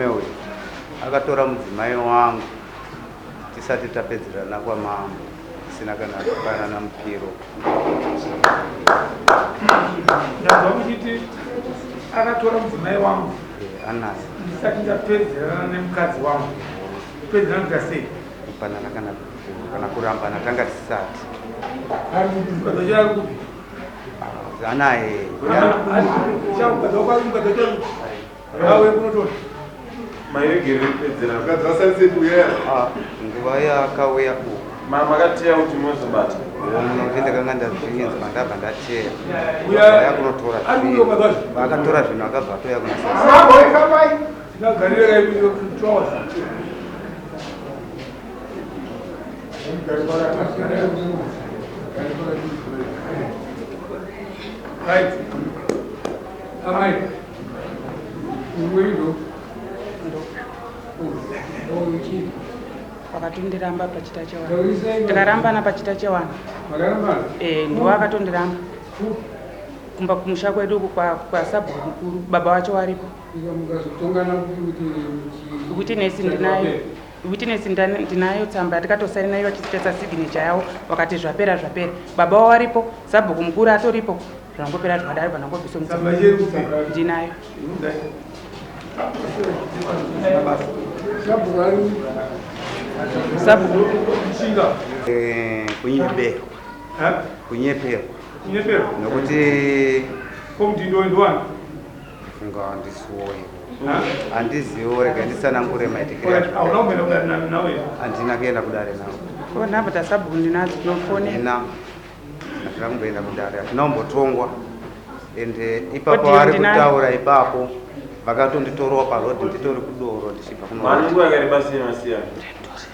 Murume uyu akatora mudzimai wangu tisati tapedzerana kwamambo, tisina kana kupanana mupiro. Ndanzwa muchiti akatora mudzimai wangu Eh, anaye ndisati ndapedzerana nemukadzi wangu. Kupedzerana kuita sei? Kupanana kana kurambana tanga tisati. Ari kupi? Mukadzi wacho ari kupi? Anaye. Mukadzi wako ari mukadzi wacho ari kupi? Auye kunotora. Mairegerere kupedzera. Mukadzi waSunset uya. Ah, nguva yaakauya uku. Makateya kuti munozobata. Nokuti ndakanga ndazvinzwa, ndabva ndateya. Uya Vaya kunotora ari kuuya zvinhu. mukadzi wacho. Vakatora zvinhu, akabva atouya kuna Sunset. Tingagarire kai kuti 2 hours. Right. Amai. Uwendo. Vakatondiramba pachita chewana. Takarambana pachita chewana. Makarambana? Eh, ndiwo akatondiramba. Kumba kumusha kwedu uku kwasabhuku mukuru, baba wacho waripo. Mukazotongana kuti Witness ndinayo. Witness ndinayo tsamba yatikatosaina iyo vachitesa signature yavo, vakati zvapera zvapera. Baba wavo waripo, sabhuku mukuru atoripo. Zvangopera zvakadaro, vanangobviswa Tsamba yedu ndinayo. Sabhuku Eh, kunyeperwa. Kunyeperwa. Kunyeperwa. Nokuti Komuti ndo ndwani. Funga handisiwoyo. Handizivo, rega nditsanangure maitikiro. Hauna kumboenda kudare nawe? Handina kuenda kudare nawo. Ko nhamba dzasabhuku ndinadzo, tinofonera. Handina. Handina kumboenda kudare, hatina kumbotongwa. Ende ipapo Audio ari ndinayo. kutaura ipapo vakatonditorawo parodhi nditori kudoro ndichibva kuno. Mani nguva yakareba sei masiyana?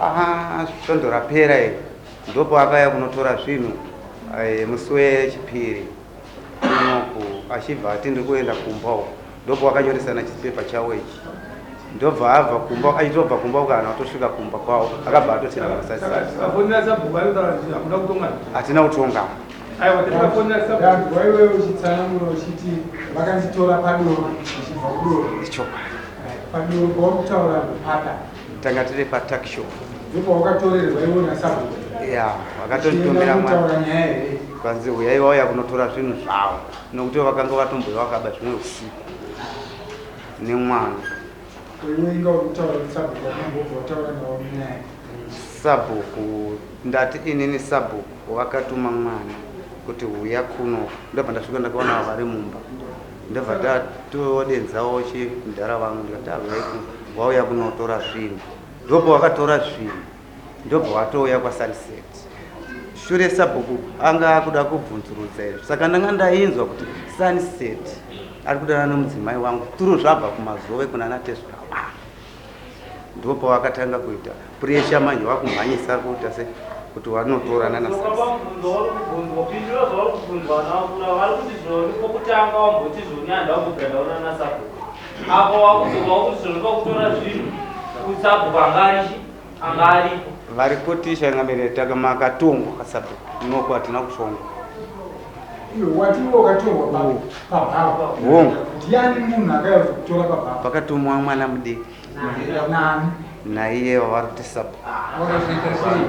Ah, svondo rapera iri ndopo akauya kunotora zvinhu musi wechipiri kunoku, achibva ati ndiri kuenda kumba uko, ndopo wakanyoresana chipepa chawo ichi, ndobva abva kumba, achitobva kumba uko kana atosvika kumba kwavo akabva atotenda masasi. Tikafonera sabhuku anotaura kuti hamuna kutongana. Hatina kutongana. Aiwa, tikafonera sabhuku. Ndanzwa iwewe uchitsanangura uchiti vakanditora padoro ndichibva kudoro. Ichokwadi. Padoro pauri kutaura paka? Tanga tiri patuckshop. Ndipo wakatorerwa iwe nasabhuku? Ya, vakatonditomera mwana. Kutaura nyaya here? Kwanzi uyai, vauya kunotora zvinhu zvavo, nokuti vakanga vatombouya vakaba zvimwe usiku nemwana. Iwe inga uri kutaura kuti sabhuku wakambobva wataura navo nyaya. Sabhuku, ndati inini sabhuku vakatuma mwana kuti huya kuno, ndobva ndasvika ndakaona vari mumba, ndobva ndatodenzawo chimudhara vangu, ndikati ahuyai kuno, wauya kunotora zvinhu, ndopo wakatora zvinhu, ndobva watouya kwaSunset. Shure sabhuku anga akuda kubvunzurudza izvi, saka ndanga ndainzwa kuti Sunset ari kudana nomudzimai wangu turu zvabva kumazove kuna natezvara wangu, ndipo pawakatanga kuita pressure manje, wakumhanyisa kuita se kuti wanotorana na Mubvunzo uri kubvunzwa, pindura zvauri kubvunzwa nakura. Vari kuti zvoni pokutanga wamboti zvoni handambobvira ndaona nasabhuku apo, wakuzobva wakuti zvoni pakutora zvinhu sabhuku anga arichi anga aripo. Vari kuti changamire makatongwa kasabhuku noko, hatina kutongwa. Iwe wati iwe wakatorwa pabhawa? Hongu. Ndiani munhu akauya kuzokutora pabhawa? Pakatumwa mwana mudiki. Nani? Naiye wavari kuti sabhuku. Wakazoita sei?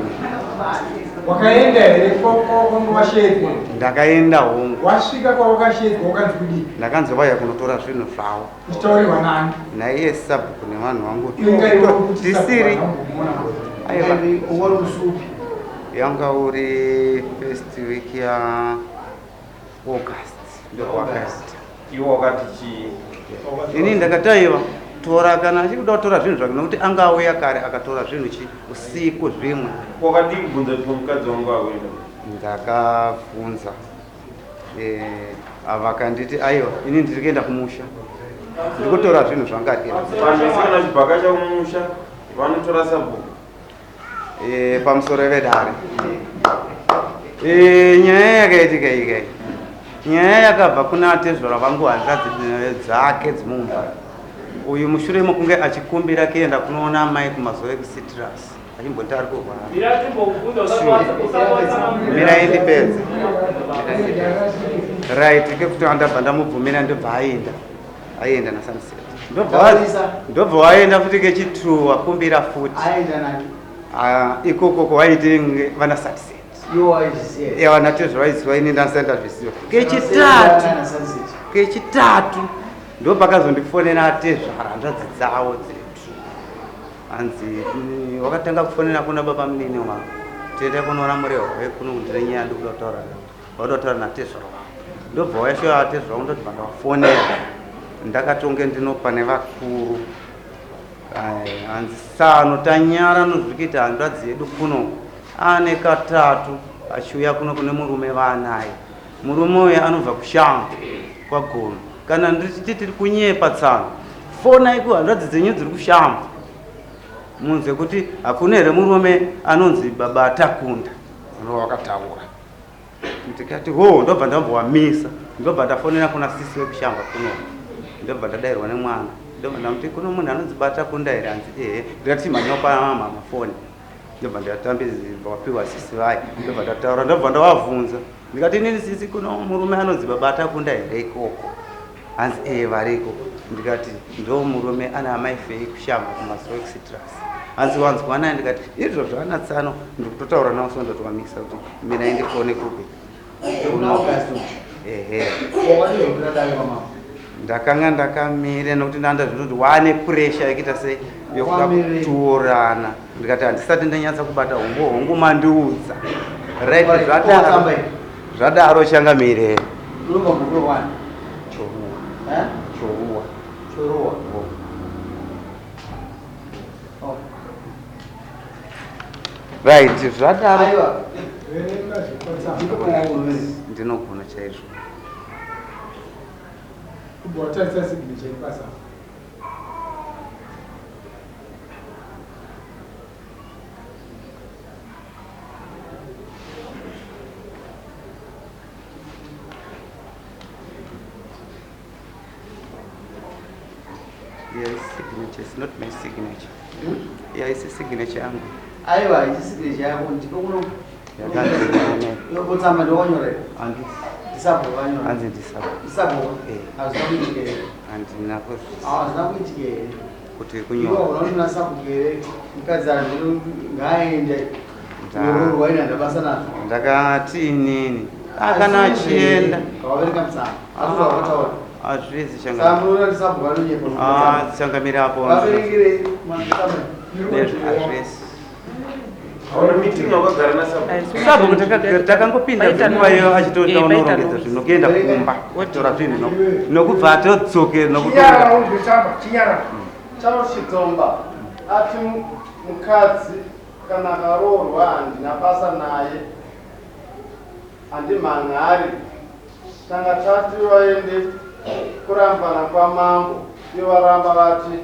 Wakaenda here kwanga washedzwa? Ndakaenda, hongu. Wasvika kwawakashedzwa wakanzi kudii? Ndakanzi vauya kunotora zvinhu zvavo. Uchitaurirwa nani? Naiye sabhuku nevanhu vangu. Inga iwe kuti Tisiri. Aiwa. Uri musi upi? Yanga uri first week ya August, ndokwakaita. Iwe wakati chii? Ini ndakataiva tora kana achikuda kutora zvinhu zvake, nokuti anga auya kare akatora zvinhu chi usiku zvimwe. Wakadii kubvunza kuti mukadzi wangu akuenda? Ndakabvunza, vakanditi aiwa, ini ndiri kuenda kumusha, ndikutora zvinhu zvanga ari kuenda. Vanhu vese kana chibhaka chakumusha vanotora sabhuku. Pamusoro vedare, nyaya yakaitika ikai, nyaya yakabva kuna atezvara vangu, hanzvadzi dzake dzimumba uyu, mushure mekunge achikumbira kuenda kunoona amai kumazuva ekuCitrus, achimboti ari kurwara. Mirai ndipedze. Right, kekuti andabva ndamubvumira, ndobva aenda. Aienda naSunset. Ndobva waenda futi kechitwo wakumbira futi. Aenda nani? Ah, ikoko kwawaiti vana Sunset. Iwo waizviziva. Eh, vana tezvo vaiziva ini ndasati ndazviziva. Kechitatu. Kechitatu ndopakazondifonera atezvara hanzvadzi dzavo dzetu. Hanzi wakatanga kufonera kuna baba munini wangu. Tiende kunoona murehwa wekuno ndine nyaya ndikuda kutaura nawe. Vauda kutaura natezvara wavo. Ndobva waishuwa atezvara wangu ndobva ndawafonera. Ndakatonge ndinopa nevakuru. Hanzi sano tanyara nozvikuita hanzvadzi yedu kuno ane katatu achiuya kuno kune murume vaanaye. Murume uyu anobva kushango kwaGono. Kana ndichiti tiri kunyepa tsano, fonai kuhanzvadzi dzenyu dziri kushango munzwe kuti hakuna here murume anonzi baba Takunda wakataura. Ndikati ho, ndobva ndambowamisa, ndobva ndafonera kuna sisi wekushamba kuno, ndobva ndadairwa nemwana, ndobva ndamuti kuno munhu anonzi bata kunda here? Hanzi ehe. Ndikati mhanya pa mama mafoni, ndobva ndatambidzwa wapiwa sisi vaye, ndobva ndataura, ndobva ndavavhunza, ndikati inini sisi kuno murume anonzi baba Takunda here ikoko? Hanzi ehe variko. Ndikati ndo murume ana amai Fei kushamba kumasowe kucitrus. Hanzi wanzwa naye? Ndikati izvozvo ana tsano ndikutotaura nawo so ndotowamisa kuti mina indifone kupi. Ehe. Ndakanga ndakamire nokuti ndanda zvinoti wane pressure yekuita sei yokuda kutorana. Ndikati handisati ndanyatsa kubata hongu hongu mandiudza. Right zvadaro. Zvadaro changamire. Unobva mukuru wani? Choruwa. Eh? Choruwa. Choruwa. Oh. Right, zvadaro. Aiwa. Ndinogona chaizvo. Kubva watarisa signature ipasa. Yeah, it's signature. It's not my signature. Yeah, it's a signature yangu. Aiwa, it's signature yako. Ndipo kuno. Yakanzi Yokutsamba ndowanyora. Handisi. Ndisabho vanyora. Hanzi ndisabho. Ndisabho. Eh. Hazvina kuitika here? Handina kuzviziva. Hazvina kuitika here? Kuti Iwe kunyora. unoona sabhuku here? Mukadzi andino ngaaende. Unororwa ina ndabasa nazvo. Ndakati inini. Akana achienda. Kawaverenga mutsamba. Asi wakataura. Hazvizi Saka changamire. munoona kuti sabhuku anonyepa. Ah, changamire apo. Vaverengere mutsamba. Nezvazvese. Hauna meeting wakagara nasabhuku. Sabhuku takangopinda nguva iyo achitoita unorongedza zvinhu nokuenda kumba otora zvinhu nokubva atodzokera Chinyarara nokutora unzwe tsamba, chinyarara. Charles Chidzomba ati mukadzi kana akaroorwa handina basa naye, handimhan'ari. Tanga tati vaende kurambana kwamambo, ivo varamba vati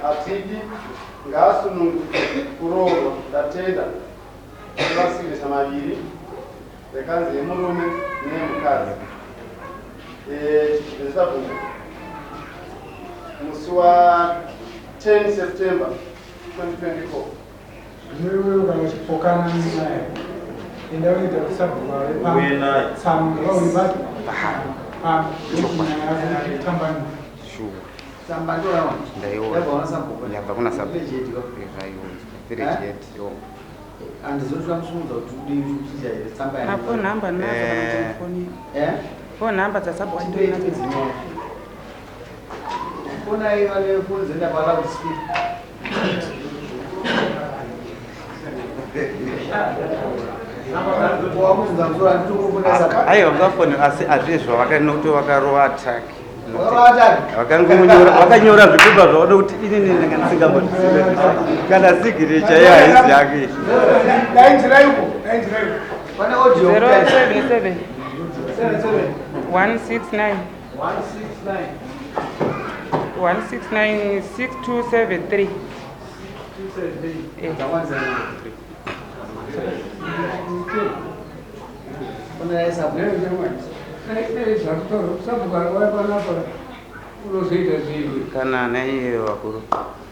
hatidi ngaasununguke kuroorwa. Ndatenda. Vasigirisa maviri yakanzi yemurume neyemukadzi. Chibvisa musi wa 10 September 2024. Zvino iwewe kana uchipokana nenyaya, enda unoita kuti sabhuku ave pano. Uye naye. Tsamba uri papi? Pano. Nyaya yako itambanuke. Shuwa. Tsamba ndoyaona. Ndaiona. Yabva kuna sabhuku. Yabva kuna sabhuku. Village head wa. Zvaiona. Village head yo. Handizotora musungudza kuti udii kuchinja here tsamba Na phone number ndinadzo kana kuti ndifone. Eh? Phone number dzasabhuku Tipei ndinadzo. dzinyora. Fonai vane foni dzoenda pa loud speaker. Wakuzunza musoro handitokufonesa sabhuku. Aiwa ngafone asi hazvizvo vakanokuti vakarova attack. Vakarova attack? Vakangonyora vakanyora zvipepa zvavada kuti inini ndanga ndisingambozvizive. Kana signature iyo haizi yake. Daidzirai uko, daidzirai uko. Pane audio. 077 77 169 169 169 6273. 273. Eh. Dzakwanisa. Fonai sabhuku. Kana naiye vakuru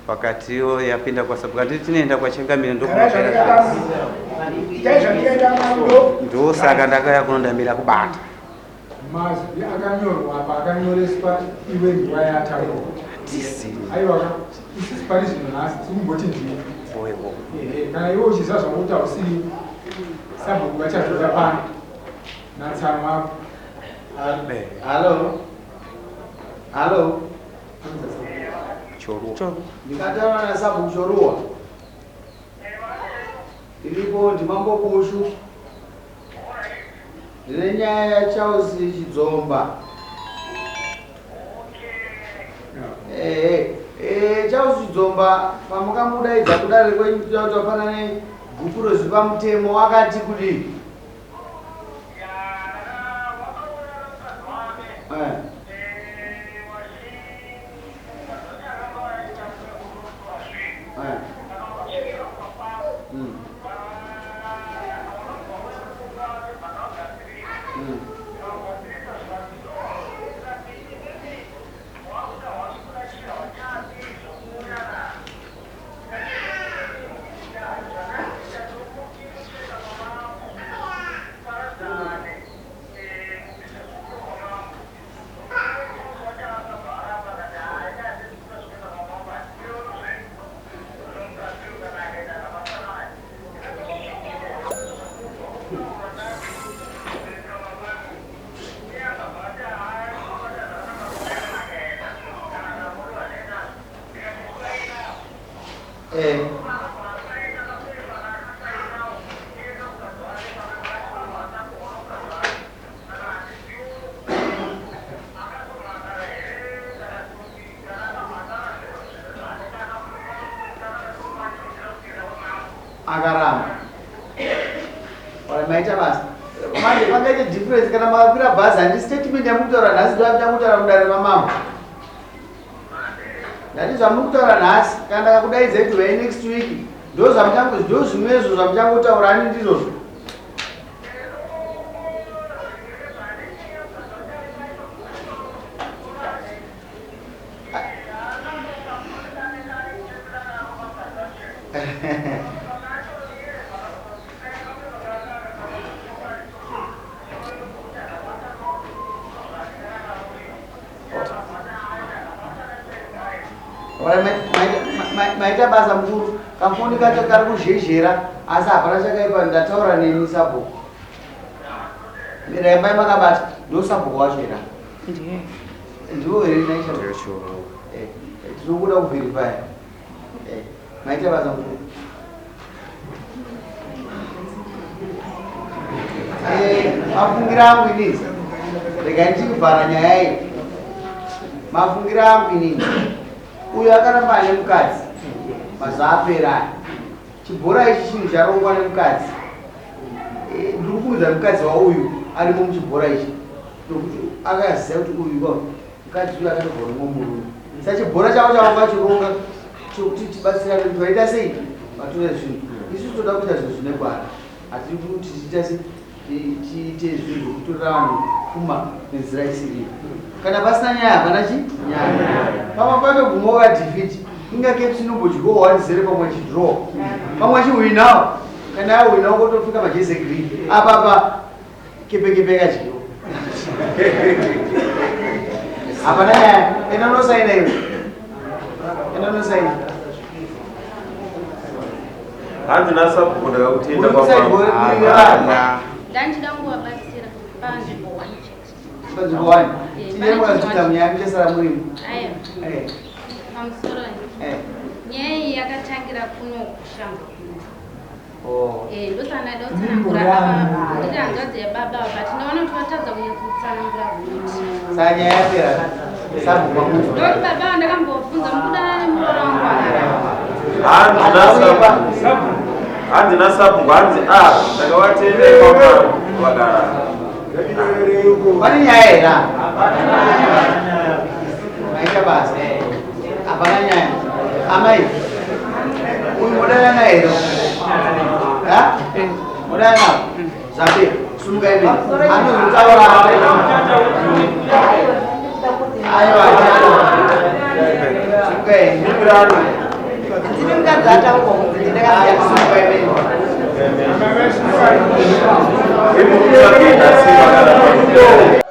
vakatiwo yapinda kwasabhuku handiti tinoenda kwachangamire Garai ndokunoshaya zvandikaita. Itai zvandikaita mambo. ndosaka ndakauya kunondamira kubata. Mazwi akanyorwa apa akanyoreswa iwe nguva yaataurwa. Aiwa ka isusu pari zvino nhasi tiri kumboti ndiwe. Ehe, kana iwe uchiziva zvakuti hausiri sabhuku vachazviita pano natsano ako. Hallo? Hallo? Ndikataura nasabhuku Choruwa. Iripo ndimambo Bushu. Ndine nyaya yaCharles Chidzomba. Ehe, eh, Charles Chidzomba pamukamudaidza kudare kwenyu kuti afanane gupuro zviri pamutemo akati kudii? Eh. Eh. Mm. Mm. Eh. Akaramba. Ora maita basa. Manje pangaite difference kana makakwira bhazi handi statement yamukutaura nhasi ndoyamukutaura mudare mamambo. Ndati zvamuri kutaura nhasi kana ndakakudaidzai kuti vai next week ndozvamuchango ndozvimwezvo zvamuchangotaura ani ndizvozvo. Maita basa mukuru kafoni kacho kari kuzhezhera asi hapana chakaipa ndataura nemi sabhuku mirai mai makabata ndo sabhuku wacho here ndiwo here naisha eh, tinokuda kuverifya eh, maita basa mukuru eh, mafungira angu inini regai ndichivhara nyaya iyi mafungira angu inini uyo akaramba ane mukadzi mazuva apera aya chibhora ichi chinhu charongwa nemukadzi eh, ndiri kuudza mukadzi wauyu arimo muchibhora ichi nokuti akaziva kuti uyu mukadzi uyu akatobva nomwe murume sa chibhora chavo chavo vachironga chokuti tibatsirane kuti vaita sei vatore zvinhu isu toda kuita zvinhu zvine gwara hatiri kuti tiita sei tiite zvinhu zvekutorera vanhu pfuma nenzira isiriyo kana pasina nyaya hapana chi nyaya pamwe pacho guma wakadhifiti inga caps inombodyiwa one zero pamwe chidraw pamwe chihwinawo kana yahwinawo kotopfeka majezi egreen apa pa kepekepe yakadyiwa hapana nyaya enda unosaina iwe enda unosaina Hanzi nasabhuku ndakakutenda Ndandida kungovabatsira panzvimbo one chete. Panzvimbo one. Tine mukazvita munyaya muchasara murimo. Aiwa. Pamusoro. Nyaya iyi yakatangira kuno kushamba kuno. Oh. Eh, ndosaka ndaida kutsanangura apa ndiri hanzvadzi yababa ava but ndaona kuti vatadza kunyatsotsanangura futi. Saka nyaya yapera. Sabhuku makunzwa. Ndoti baba ava ndakambobvunza mukudanana nemuroora wangu akaramba. Hanzi nasabhuku. Hanzi nasabhuku hanzi ah ndakavatenda ipapo vakaramba. Pane nyaya here apa? Maita basa. Hapana nyaya. Amai. Uyu mudanana here? Ha? Mudanana? Zvapera. Sumuka imi. Anozotaura. Aiwa. Sumuka imi. Ndini mukadzi ataurwa kunzi ndakasiya. Sumuka imi. Imi mutsvake nhasi vakaramba.